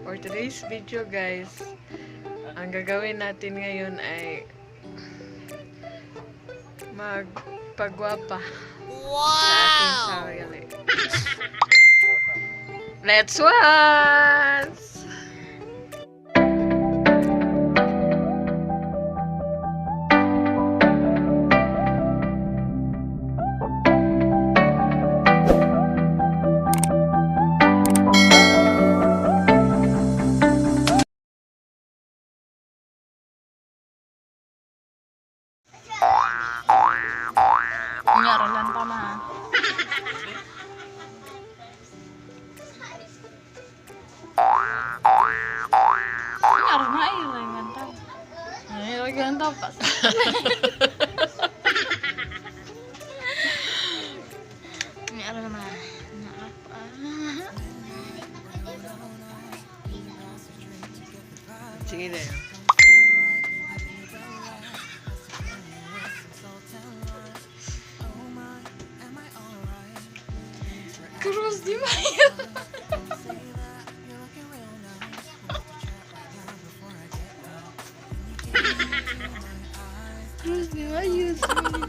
For today's video, guys, ang gagawin natin ngayon ay magpagwapa sa aking sarili. Let's watch! Ngaralan pa ma. Ngaran na ay ringan ta. Ay, ringan ta pa. Ngaran na. Naapa. Sige na yun. Cruz di Mayo. Cruz di Mayo.